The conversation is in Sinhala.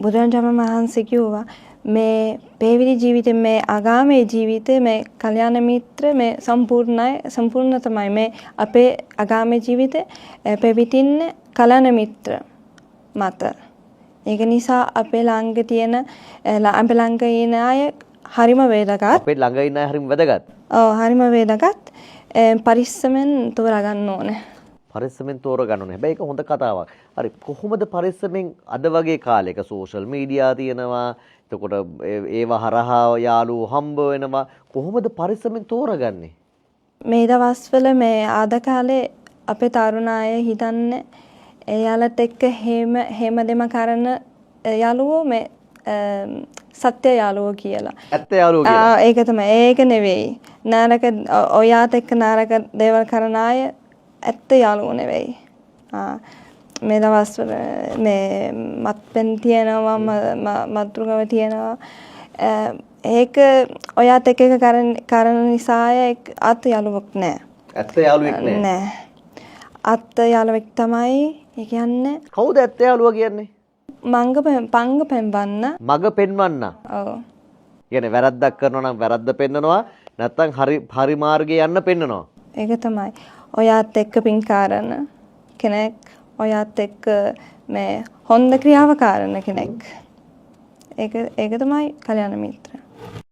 බුදුරජාණන් වහන්සේ කිව්වා මේ පැවිදි ජීවිතේ, මේ අගාමී ජීවිතේ මේ කල්යාණ මිත්‍ර මේ සම්පූර්ණයි, සම්පූර්ණ තමයි. මේ අපේ අගාමී ජීවිතේ පැවිතින්නේ කල්යාණ මිත්‍ර මත. ඒක නිසා අපේ ළඟ තියෙන, අපේ ළඟ ඉන්න අය හරිම වැදගත්. අපේ ළඟ ඉන්න අය හරිම වැදගත්. ඔව්, හරිම වැදගත්. පරිස්සමෙන් තෝරා ගන්න ඕනේ. පරිස්සමෙන් තෝරගන්න ඕනේ. හැබැයි ඒක හොඳ කතාවක්. හරි, කොහොමද පරිස්සමෙන්? අද වගේ කාලෙක සෝෂල් මීඩියා තියෙනවා. එතකොට ඒවා හරහා යාළුවෝ හම්බ වෙනවා. කොහොමද පරිස්සමෙන් තෝරගන්නේ? මේ දවස්වල, මේ ආද කාලේ අපේ තරුණ අය හිතන්නේ එයාලත් එක්ක හේම හේම දෙම කරන යාළුවෝ මේ සත්‍ය යාළුවෝ කියලා. ඇත්ත යාළුවෝ කියලා. ආ, ඒක තමයි. ඒක නෙවෙයි. නරක, ඔයාත් එක්ක නරක දේවල් කරන අය ඇත්ත යාළුවෝ නෙවෙයි. ආ, මේ දවස්වල මේ මත්පැන් තියෙනවා, මත්ද්‍රව්‍ය තියෙනවා. ඒක ඔයාත් එක්ක එක කරන නිසා ඒක අත් යාළුවෙක් නෑ. ඇත්ත යාළුවෙක් නෑ. නෑ. අත්ත යාළුවෙක් තමයි ඒ කියන්නේ. කවුද ඇත්ත යාළුවා කියන්නේ? මංග පංග පෙන්වන්න. මග පෙන්වන්න. ඔව්. කියන්නේ වැරද්දක් කරනවා නම් වැරද්ද පෙන්නනවා, නැත්නම් හරි හරි මාර්ගේ යන්න පෙන්නනවා. ඒක තමයි. ඔයාත් එක්ක පින් කරන කෙනෙක්, ඔයාත් එක්ක මේ හොඳ ක්‍රියාව කරන කෙනෙක්. ඒක ඒක තමයි කල්යාණ මිත්‍ර.